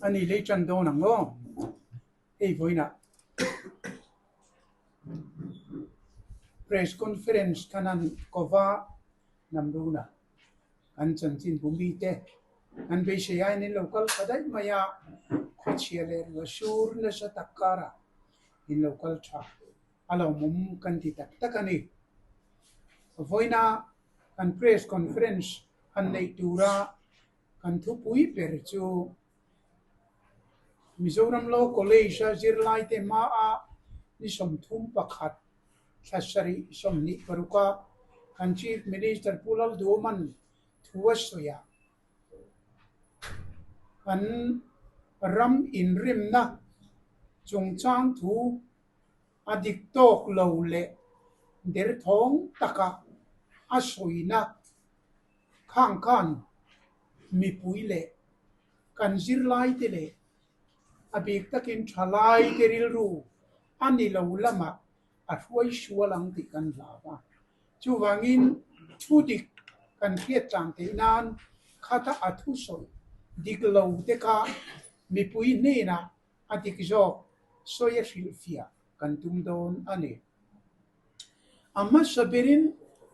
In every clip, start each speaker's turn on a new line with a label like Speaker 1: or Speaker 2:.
Speaker 1: Ani lei tan dawn ang aw. Hei vawiinah Press Conference khanan kova Namruna kan chanchin bu mite an beisei aiin in lo kal tha daih mai a, khawchhia leh ruahsur nasa tak karah in lo kal tha a lawmawm kan ti tak tak a ni. Vawiina kan Press Conference han neih tura kan thupui ber chu Mizoram Law College-a zirlaite hmaa ni 31 thla sarih 26-a kan Chief Minister Pu Lalduhoma'n thu a sawi a, kan ram inrimna chungchang thu a dik tawk lo leh derthawng taka a sawina khang khan mipui leh kan zirlaite leh a bik takin thalaite rilru a ni lo lamah a hruai sual ang tih kan hlau a. Chuvangin thu dik kan hriat tlang theih nan khata a thusawi dik lo te kha mipui hnenah a dik zawk sawi a hrilhfiah kan tum dawn a ni. A hmasa berin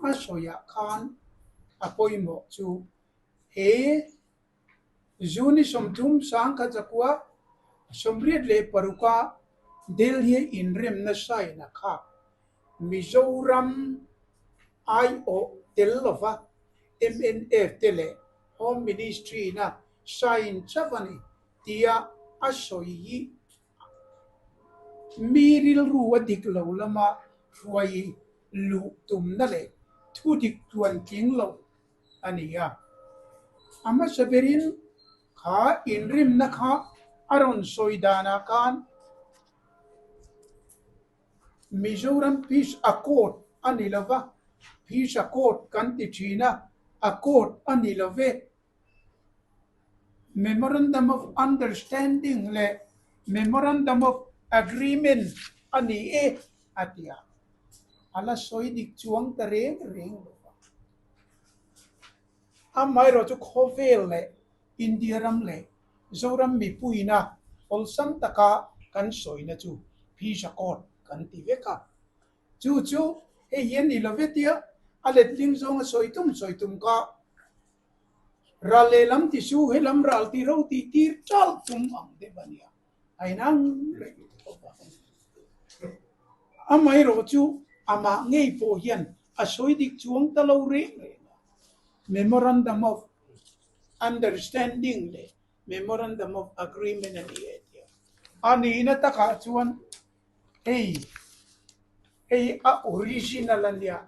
Speaker 1: a sawiah khan a pawimawh chu he June 30 1986-a Delhi inremna sign a kha Mizoram aiawh tel lova mnf te leh Home Ministry-na sign chauh a ni tia a sawi hi mi rilru a dik lo lama hruai luh tumna leh thu dik tluan tling lo a ni a. A hmasa berin kha inrimna kha a rawn sawi danah khan Mizoram Peace Accord a ni lo va, Peace Accord kan ti thin a, Accord a ni lo ve. Memorandum of Understanding leh Memorandum of Agreement a ni e a ti a, a la sawi dik chuang ta reng reng lo va. Amaherawh chu khawvel leh India ram leh Zoram mipuina awlsam taka kan sawina chu Peace Accord kan ti vek a. Chu chu hei hian ni lo ve tia a letling zawnga sawi tum sawi tum kha Ral lehlam ti su he lam ral ti ro tih tir chal tum ang deuh a nia, a inang reng tawp a. Amaherawh chu amah ngei pawh hian a sawi dik chuang ta lo reng reng a, Memorandum of Understanding leh Memorandum of Agreement a ni e tia. A nihna takah chuan hei hei a original a nia.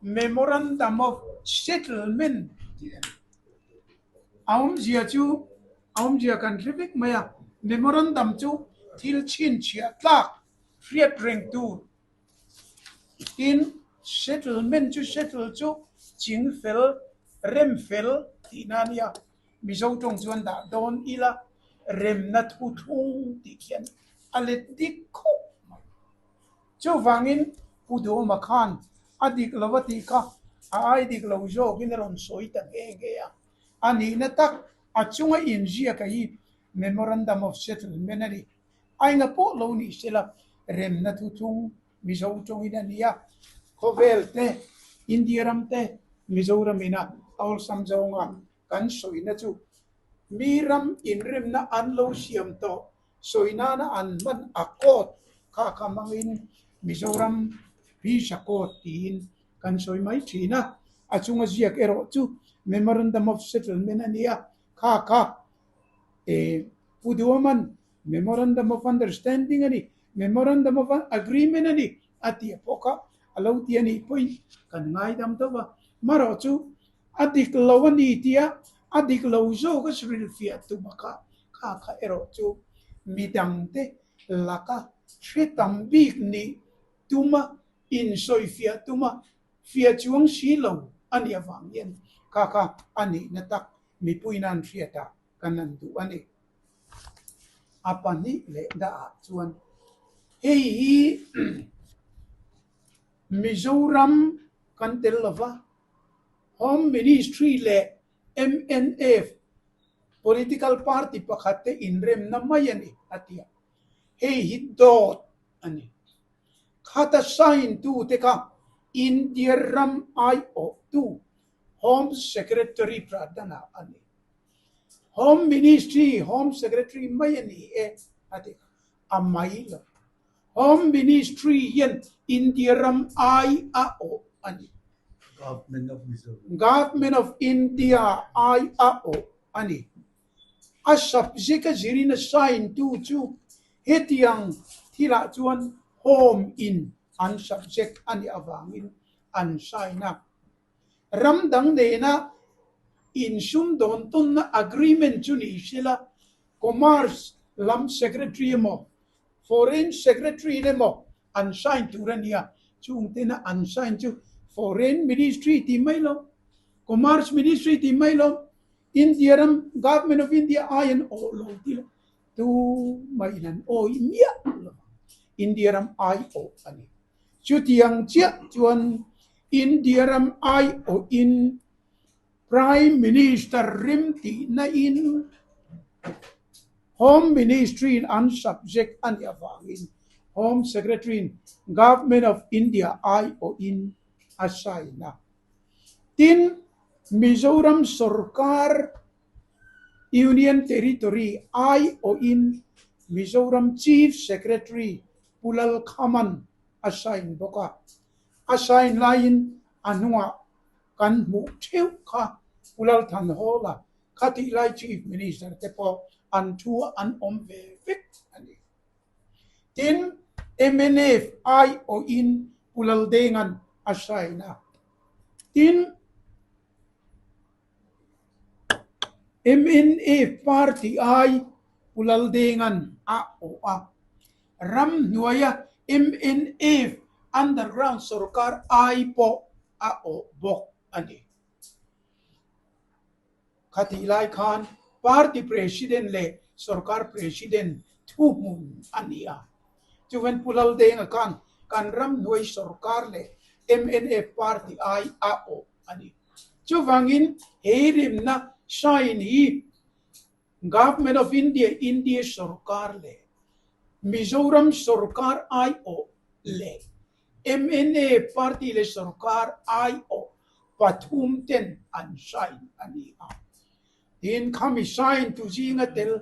Speaker 1: Memorandum of Settlement tih a ni. A awmzia chu a awmzia kan hre vek mai a, Memorandum chu thil chhinchhiah tlak hriat reng tur tin Settlement chu settle chu ching fel, rem fel tihna a nia. Mizo tawng chuan dah dawn ila remna thuthlung tih khian a let dik khawp mai. Chuvangin Pu Duhawma khan a dik lo a tih kha a ai dik lo zawkin a rawn sawi ta nghe nghe a. A nihna tak a chunga inziak a hi Memorandum of Settlement a ni. Aina pawh lo nih sela remna thuthlung Mizo tawngin a ni a. Khawvel te, India ram te, Mizoram ina awlsam zawnga kan sawina chu mi ram inremna an lo siam tawh Sawi nana an hman a court kha kha hmangin Mizoram Visa Court tiin kan sawi mai thin a, a chunga ziak erawh chu Memorandum of Settlement a ni a, kha kha e Pu Duaman Memorandum of Understanding a ni, Memorandum of Agreement a ni a tih pawh kha a lo ti a nih pawhin kan ngaidam deuh a, marawh chu A dik lo a ni tia a dik lo zawk a hrilhfiah tum a kha kha kha erawh chu midangte laka hre tam bik nih tuma insawifiah tuma fiah chuang si lo a nih avang hian kha kha a nihna tak mipui nan hriatah kan han duh a ni. A pahnih leh dahah chuan hei hi Mizoram kan tel lova Home Ministry leh Mnf political party pakhat te inremna mai a ni, a ti a. Hei hi dawt a ni. Khata sign tute kha India ram aiawhtu Home Secretary Pradhan-a a ni. Home Ministry Home Secretary mai a ni e, a ti kha. A mai lo. Home Ministry hian India ram ai a awh a ni.
Speaker 2: Government of Mizoram.
Speaker 1: Government of India ai a awh a ni. A subject a zirin a sign tu chu hetiang thilah chuan Home in an subject a nih avangin an sign a. Ram dang nena insumdawn tawnna agreement chu ni sela Commerce lam Secretary emaw Foreign Secretary in emaw an sign tur a nia, chung tena an sign chu Foreign Ministry tih mai lo, Commerce Ministry tih mai lo, India ram Government of India ai an awh lo tih la tu maiin an awih miah lo ang. India ram ai awh a ni. Chutiang chiah chuan India ram ai awhin Prime Minister rim tihna in Home Ministry in an subject a nih avangin Home Secretary in Government of India aiawhin a sign a. Tin, Mizoram sorkar Union Territory aiawhin Mizoram Chief Secretary Pu Lalkhaman a sign bawk a. A sign laiin a hnungah Kan hmuh theuh kha Pu Lalthanhawla khatih lai Chief Minister te pawh an thu an awm ve vek a ni. Tin, mnf aiawhin Pu Laldenga'n a sign a. Tin, mnf party ai Pu Laldenga'n a awh a. Ramhnuaia mnf underground sorkar ai pawh a awh bawk a ni. Khatih lai khan party president leh sorkar president thuhmun a ni a. Chuvan Pu Laldenga khan kan ramhnuai sorkar leh mnf party ai a awh a ni. Chuvangin he rimna sign hi Government of India, India sorkar leh Mizoram sorkar aiawh leh mna party leh sorkar aiawh pathum ten an sign a ni a. Tin, khami sign tu zinga tel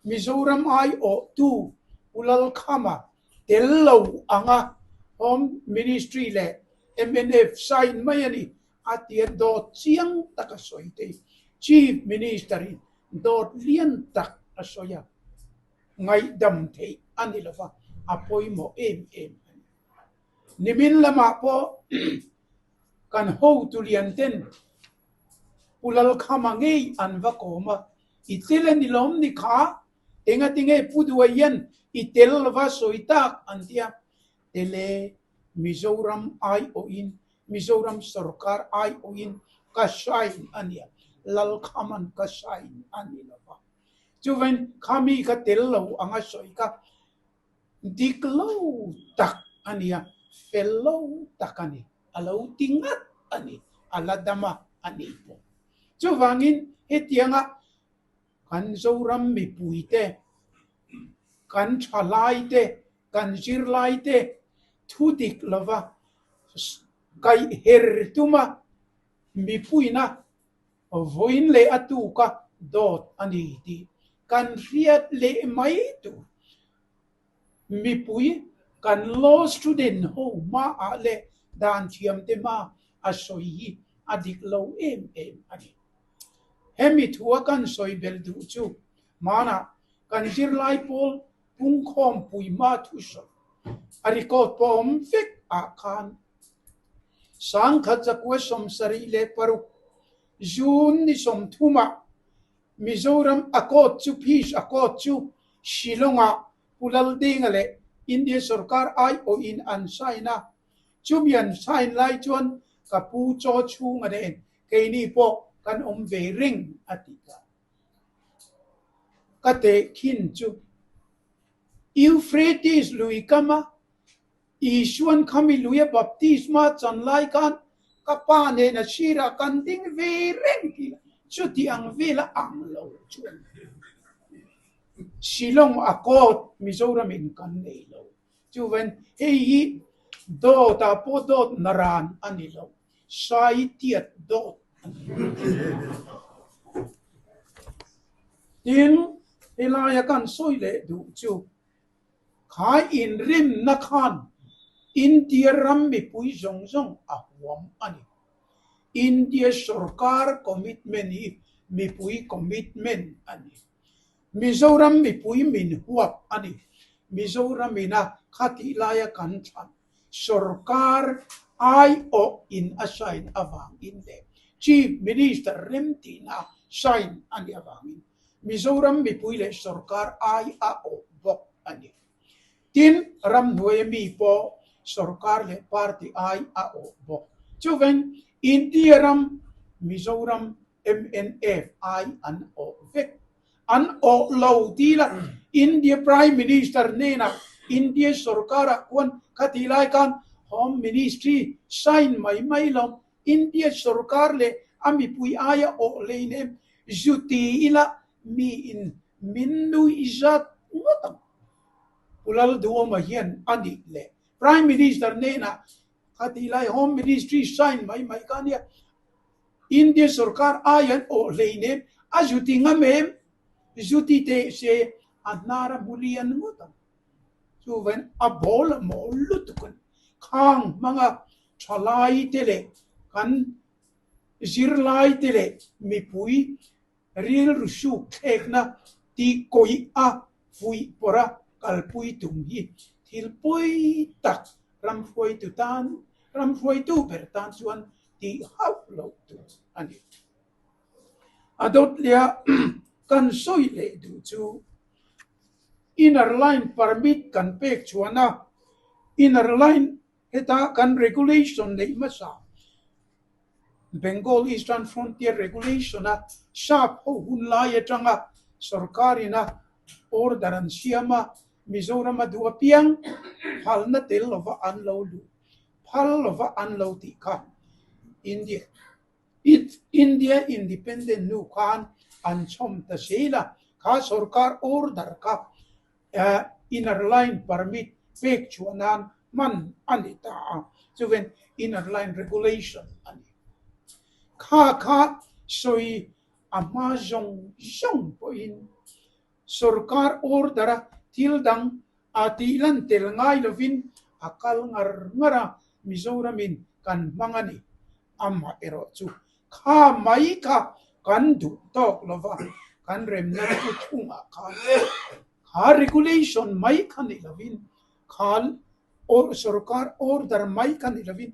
Speaker 1: Mizoram aiawhtu Pu Lalkhama tel lo anga Home Ministry leh mnf sign mai a ni. A tia dawt chiang tak a sawi thei. Chief Minister in dawt lian tak a sawi a, ngaihdam theih a ni lova, a pawimawh em em a ni. Nimin lamah pawh kan hotu lian ten Pu Lalkhama ngei an va kawm a, I tel a ni lawm ni kha? Engatinge Pu Duaian i tel lova sawi tak an tia, Tele Mizoram aiawhin, Mizoram sorkar aiawhin ka sign a nia, Lalkhaman ka sign a ni lo va. Chuvain khami ka tel lo anga sawi kha dik lo tak a nia, fel lo tak a ni, a lo ti ngat a ni, a la dam a a ni pawh. Chuvangin hetianga Kan Zoram mipuite, kan thalaite, kan zirlaite thu dik lova kaih her tuma mipuina vawiin leh a tuka dawt a ni tih kan hriat leh mai tur. Mipui kan law student ho hmaah leh dan thiamte hma a sawi hi a dik lo em em a ni. Hemi thua kan sawi belh duh chu hmanah kan zirlai pawl pungkhawm pui hma thusawi a record pawh awm vek ah khan Sangkhat zakua 76 June ni 30 ah Mizoram Accord chu Peace Accord chu Shillong ah Pu Laldenga leh India sorkar aiawhin an sign a, Chumi an sign lai chuan ka pu chaw chhunga nen keini pawh kan awm ve reng a ti ta. Ka tehkhin chu Euphrates lui kama Isuan khami luia baptisma chan lai khan ka pa nen a sirah kan ding ve reng tih la. Chuti ang vela ang lo chu a ni. Shillong Accord Mizoram in kan nei lo. Chuvain hei hi dawt ah pawh dawt naran a ni lo, sai tiat dawt a ni. Tin, helaia kan sawi leh duh chu kha inrimna khan India ram mipui zawng zawng a huam a ni. India sorkar commitment hi mipui commitment a ni. Mizoram mipui min huap a ni. Mizoram ina khatih laia kan thlan sorkar aiawh in a sign avangin leh Chief Minister remtihna sign a nih avangin Mizoram mipui leh sorkar ai a awh bawk a ni. Tin, ramhnuaia mi pawh sorkar leh party ai a awh bawk. Chuveng, India ram, Mizoram mnf ai an awh vek. An awh lo ti la, India Prime Minister hnenah India sorkarah khuan khati lai khan Home Ministry sign mai mai lo, India sorkar leh a mipui aia awh hleinem zu ti ila mi in min nuih zat ngawt ang. Pu Lalduhawma hian a nih leh Prime Minister hnenah khati lai Home Ministry sign mai mai kha ania India sorkar aia an awh hleinem a zu ti ngam em? Zu ti teh se a hnar a hmu lian ngawt ang. Chuvain a bawl a mawl lutuk a ni. Khang hmanga thalai te leh kan zirlai te leh mipui rilru suk thlekna tih kawih a fuih pawrh a kalpui tum hi thil pawi tak ramhruaitu tan ramhruaitu ber tan chuan tih hauh loh tur a ni. A dawt leh a kan sawi leh duh chu inner line permit kan pek chhuan a, inner line heta kan regulation neih hmasa Bengal Eastern Frontier Regulation a sap ho hun lai atanga sorkar ina order an siam a, Mizoram a duh apiang phalna tel lova an lo luh phal lova an lo tih kha India India Independent hnu khan an chhawm ta zel a, kha sorkar order kha Inner Line Permit pek chhuah nan hman a ni ta a, chuven Inner Line Regulation a ni. Kha kha sawi a hma zawng zawng pawhin sorkar order a thil dang a tih lan tel ngai lovin a kal ngar ngar a, Mizoramin kan hmang a ni. Amah erawh chu kha mai kha kan duh tawk lova, kan remna thu chhungah khan kha regulation mai kha ni lovin, kha sorkar order mai kha ni lovin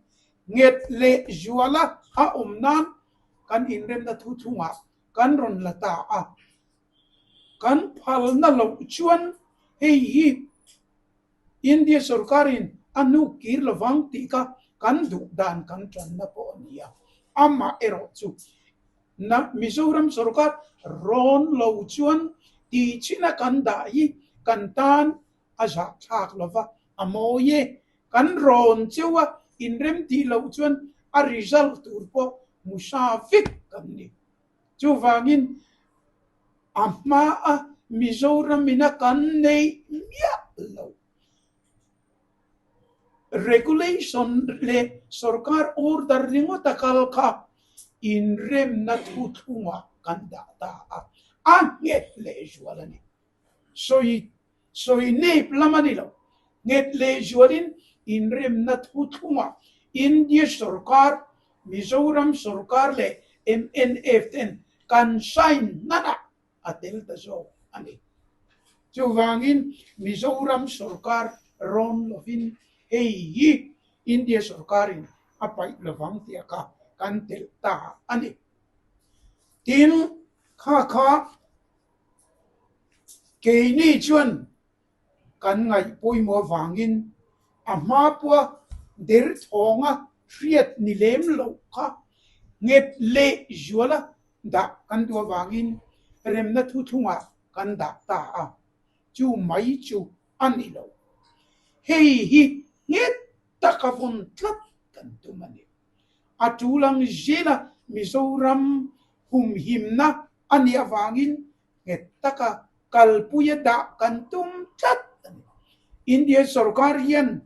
Speaker 1: nghet leh zuala a awm nan kan inremna thu chhungah kan rawn la ta a. Kan phalna loh chuan hei hi India sorkarin a hnuk kir lovang tih kha kan duh dan kan tanna pawh a ni a. Amah erawh chu na Mizoram sorkar rawn lo chuan tih china kan dah hi kan tan a zahthlak lova a mawi e. Kan rawn cheu a inrem tih loh chuan a result tur pawh hmu sa vek kan ni. Chuvangin a hmaa Mizoram ina kan neih miah lo regulation leh sorkar order ringawt a kal kha inremna thuthlungah kan dah ta a, a nghet lehzual a ni. Sawi sawi nep lam a ni lo. Nghet lehzualin inremna thuthlungah India sorkar, Mizoram sorkar leh mnf ten kan sign hmanah a tel ta zawk a ni. Chuvangin Mizoram sorkar rawn lovin hei hi India sorkarin a paih lovang tih kha kan telh ta a ni. Tin, kha kha Keini chuan kan ngaih pawimawh avangin a hma pawha derthawnga hriat ni lem loh kha nghet leh zuala dah kan duh avangin remna thuthlungah kan dah ta a, chu mai chu a ni lo. Hei hi nghet taka vawn tlat kan tum a ni. A tul ang zela Mizoram. humhimna a nih avangin nghet taka kalpuia dah kan tum tlat a ni. India sorkar hian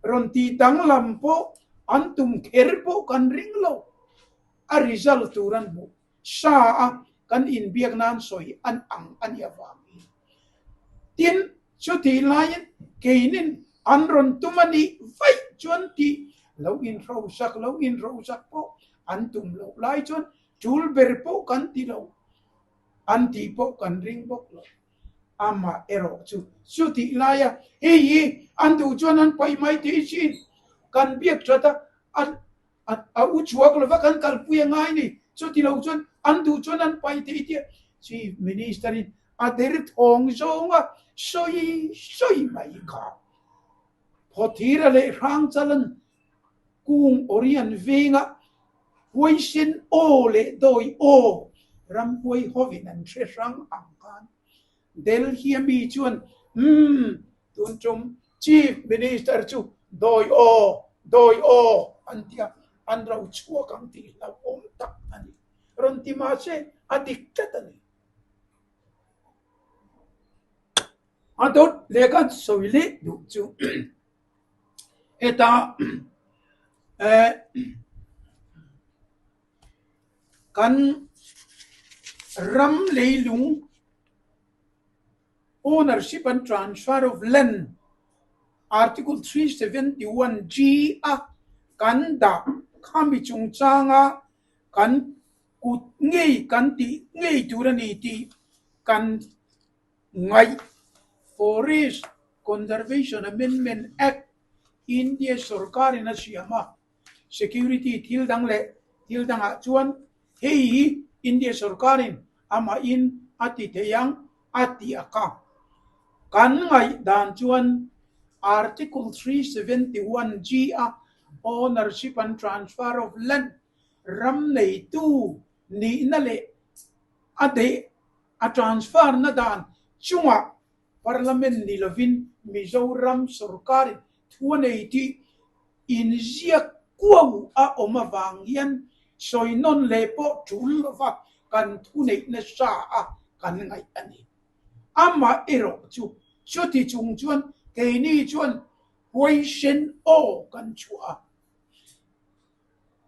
Speaker 1: rawn tih danglam pawh an tum kher pawh kan ring lo. A result tur an hmuh sa a kan inbiak nan sawi an ang a nih avangin. Tin, chutih laiin keinin an rawn tum a nih vaih chuan tih lo inhrosak lo inhrosak pawh an tum loh lai chuan tul ber pawh kan ti lo. An tih pawh kan ring bawk lo. Amah erawh chu chutih laia hei hi an duh chuan an paih mai thei thin. Kan biak that a, a a u chhuak lova kan kalpui a ngai ni. Chuti lo chuan an duh chuan an paih thei tia Chief Minister in a der thawng zawnga sawi sawi mai kha. Phawthira leh Hrangchalan Kung Orion venga huaisen aw leh dawi aw ramhuai hovin an hre hrang ang khan Delhi a mi chuan Umm, tun tum Chief Minister chu dawi aw, dawi aw an ti a, an ro chhuak ang tih hlauhawm tak a ni. Rawn ti mahse a dik tlat a ni. A dawt leh kan sawi leh duh chu Heta kan ram leilung ownership and transfer of land article 371 G a kan dah khami chungchanga kan kut ngei kan tih ngei tur a ni tih kan Ngaih, Forest Conservation Amendment Act, India sorkarin a siam a, security thil dang leh thil dangah chuan hei hi India sorkarin amahin a ti thei ang a ti a ka. Kan ngaih dan chuan Article 371 G a Ownership and Transfer of Land ram neitu nihna leh a deh A transfer na dan chungah Parliament ni lovin Mizoram sorkarin thu a nei tih inziak kuau a awm avang hian sawi nawn leh pawh tul lova kan thuneih nasa a kan ngaih a ni. Amah erawh chu chuti chung chuan keini chuan huaisen aw kan chhuah a.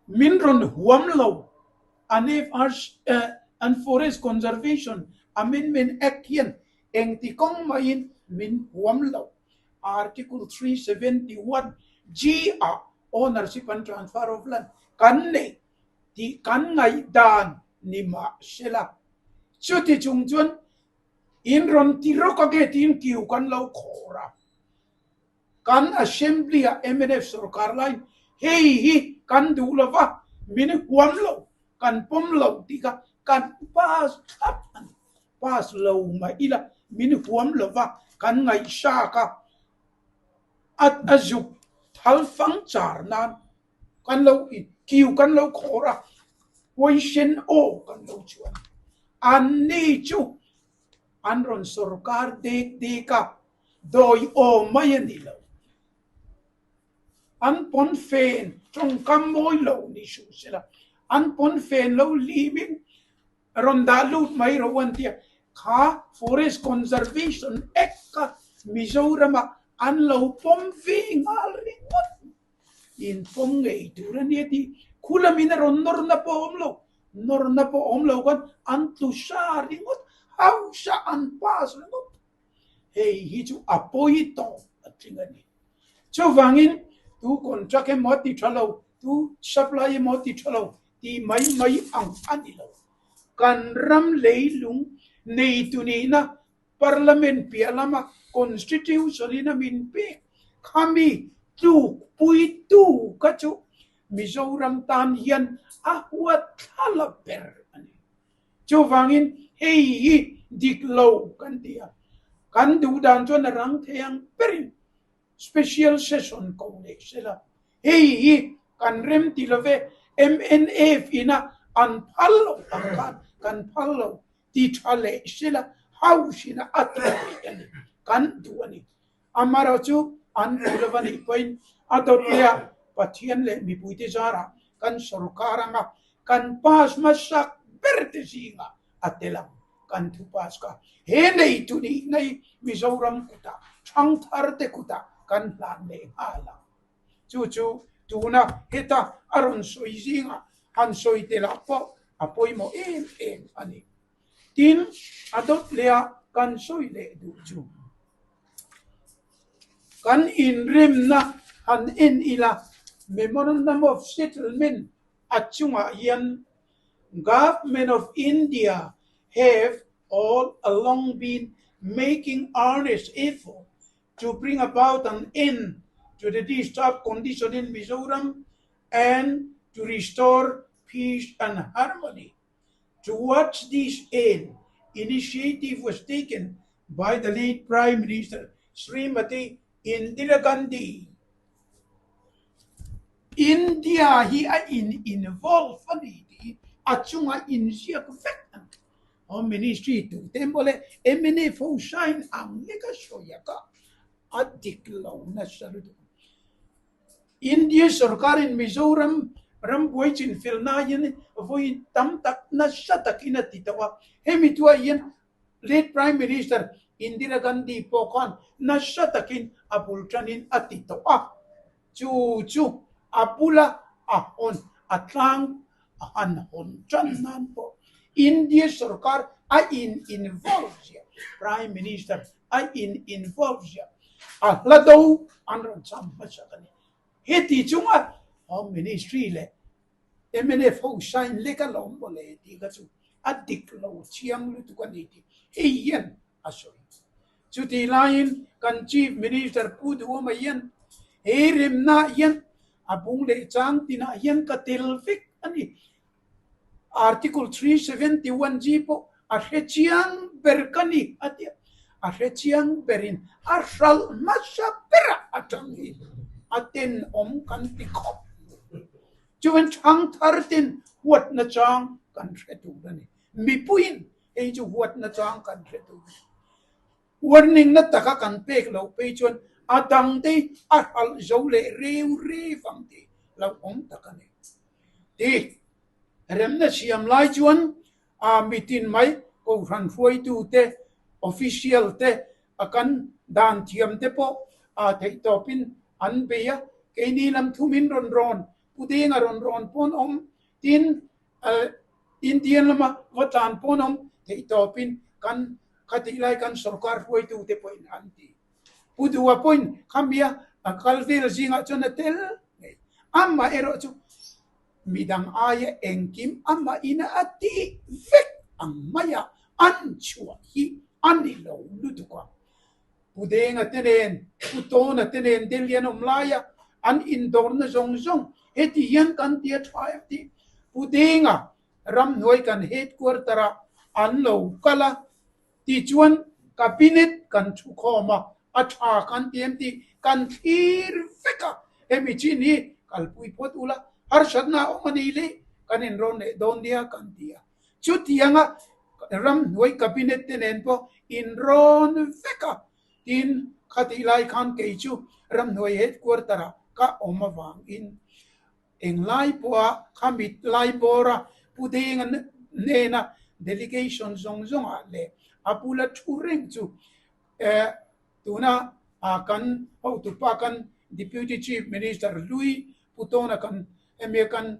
Speaker 1: Min rawn huam lo. An an Forest Conservation Amendment Act hian engti kawng mahin min huam lo. Article 371 G ah Ownership and Transfer of Land kan nei tih kan ngaihdan ni mah se la. Chuti chung chuan in rawn ti rawk ange tiin kiu kan lo khawr a. Kan Assembly ah mnf sorkar laiin hei hi kan duh lo va, min huam lo, kan pawm lo tih kha kan pass thlap a ni. Pass lo mah ila min huam lo va, kan ngaihsak a, a a zuk thal fang char nan kan lo kiu kan lo khawr a, huaisen aw kan lo chuan. Anni chu An rawn sorkar dek dek a, dawi awm mai a ni lo. An pawn fen tawngkam mawi lo ni suh sela, an pawn fen lo limin rawn dah lut mai rawh an ti a, kha Forest Conservation Act kha Mizoramah an lo pawm ve nghal ringawt. In pawm ngei tur a nia tih khu lamin a rawn nawrna pawh a awm lo. Nawrna pawh a awm lo khan an tlu sa ringawt, hausa an pass ringawt. Hei hi chu a pawi tawp a tling a ni. Chuvangin tu contract emaw ti tha lo, tu supply emaw ti tha lo tih mai mai ang a ni lo. Kan ram leilung neitu nihna Parliament piah lama Constitution in a min pek khami tlukpuitu kha chu Mizoram tan hian a huat thla ber a ni. Chuvangin hei hi dik lo kan ti a, kan duh dan chuan a rang thei ang berin Special Session ko leh sela, hei hi kan rem ti love, mnf ina an phal loh ang khan kan phal lo ti tha leh sela, House ina a ti theih a ni, kan duh a ni. Amaherawhchu chu an ti lova nih pawhin a dawt leh a Pathian leh mipuite zarah kan sorkar anga kan pass hmasak ber. ber te zingah a tel ang. Kan thu pass kha he neitu nihna hi Mizoram kutah, thangthar te kutah kan hlan leh nghal ang. Chu chu tuna heta a rawn sawi zingah han sawi telah pawh a pawimawh em em a ni. Tin, a dawt leh a kan sawi leh duh chu kan inremna han en ila Memorandum of Settlement a chungah hian Government of India have all along been making earnest effort to bring about an end to the disturbed condition in Mizoram and to restore peace and harmony. Towards this end, initiative was taken by the late Prime Minister Srimati Indira Gandhi. India hi a in involve a ni tih a chunga inziak vek a ni. Home Ministry tute emaw leh mnf ho sign ang leka sawi a ka a dik lo nasa lutuk. India sorkarin Mizoram rambuai chinfelna hian vawi tam tak nasa takin a ti tawh a, hemi thuah hian late Prime Minister Indira Gandhi pawh khan nasa takin a bul tanin a ti tawh a, chu chu a bula a hawn a tlang a han hawn tan nan pawh India sorkar a in involve ziah, Prime Minister a in involve ziah a hla do an rawn cham hmasak a ni. Heti chunga Home Ministry leh mnf ho sign lek a lawm maw le tih kha chu a dik lo chiang lutuk a ni tih hei hian a sawi. Chutih laiin kan Chief Minister Pu Duhawma hian he remna hian a bung leh chang tinah hian ka tel vek a ni. Article 371 G pawh a hre chiang ber ka ni a ti a, a hre chiang berin a hralh hmasa berah a tang hi a tenawm kan ti khawp mai. Chuan thangthar ten huatna chang kan hre tur a ni. Mipuiin hei chu huatna chang kan hre tur a ni. Warning na taka kan pek loh phei chuan a dang te a hralh zo leh reu reu ang tih lo awm tak a ni. Ti remna siam lai chuan a mitin mai Kohhran hruaitu te, official te, a kan dan thiam te pawh a theihtawpin an bei a, keini lam thumin rawn rawn, Pu Denga rawn rawn pawn awm, tin Indian lama va tlan pawn awm theihtawpin kan khatih lai kan sorkar hruaitute pawhin an ti. Pu Duha pawhin khamia a kal vel zingah chuan a tel ngei. Amah erawh chu midang aia engkim amah ina a tih vek ang maia an chhuah hi a ni lo lutuk a. Pu Denga te nen, Pu Tawna te nen Delhi an awm laia an indawrna zawng zawng heti hian kan ti a tha em tih Pu Denga ramhnuai kan headquarter ah an lo kal a tichuan cabinet kan thu khawm a, a tha kan ti em tih kan thlir vek a, hemi chin hi kalpui phawt ula harsatna a awm a ni le kan inrawn leh dawn nia kan ti a. Chutianga ramhnuai cabinet te nen pawh inrawn vek a, tin khatih lai khan kei chu ramhnuai headquarter ah ka awm avangin englai pawha khami lai bawra Pu Denga hnena delegation zawng zawngah leh a bula thu reng chu tuna kan hotupa kan Deputy Chief Minister Hlui Pu Tawna kan hemi kan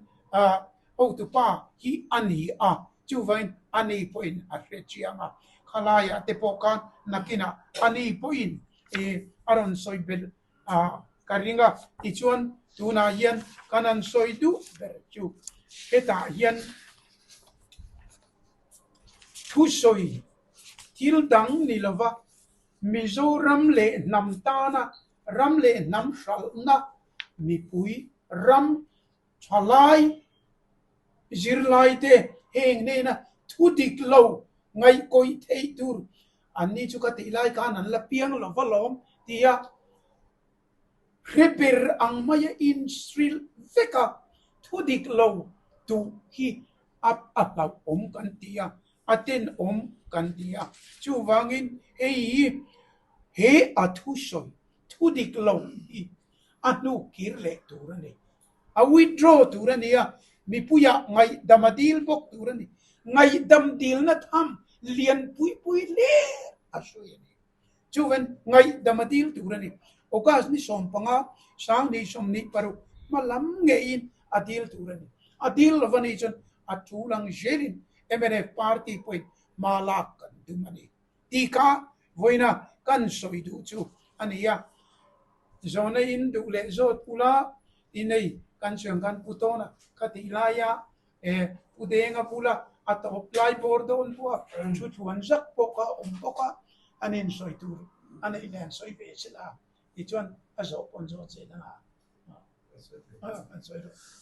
Speaker 1: hotupa hi a ni a, chuvangin a ni pawhin a hre chiang a, khalaiah te pawh khan nakinah a ni pawhin a rawn sawi belh a ka ring a, tichuan tunah hian kan han sawi duh ber chu hetah hian thusawi thil dang ni lova Mizoram leh hnam tana ram leh hnam hralhna mipui ram thalai zirlaite heng nena thu dik lo ngaihkawih theih tur an ni chu ka tih lai khan an la piang lo va lawm tia hre ber ang maia inhrilh veka thu dik lo duh hi a a hlauhawm kan ti a, a tenawm kan ti a. Chuvangin hei hi he a thusawi thu dik lo hi a hnu kir leh tur a ni. A withdraw tur a ni a, mipuiah ngaihdam a dil bawk tur a ni. Ngaihdam dilna tham lian pui pui hler a sawi a ni. Chuvan ngaihdam a dil tur a ni. August ni 15, 2026 hma lam ngeiin a dil tur a ni. A dil lova nih chuan a tul ang zelin mnf party pawhin hma lak kan tum a ni. Tih kha vawiina kan sawi duh chu a ni a. Zawhna in duh leh zawt ula i nei kan sawi ang khan pu tawn a kha tih laia e pu denga bula a tawp lai bawr dawn pawh a thu thuan zak pawh kha a awm bawk a, an insawi tur a neih leh an sawi ve sela tichuan a zawh pawn zawt zel ang a. An sawi rawh.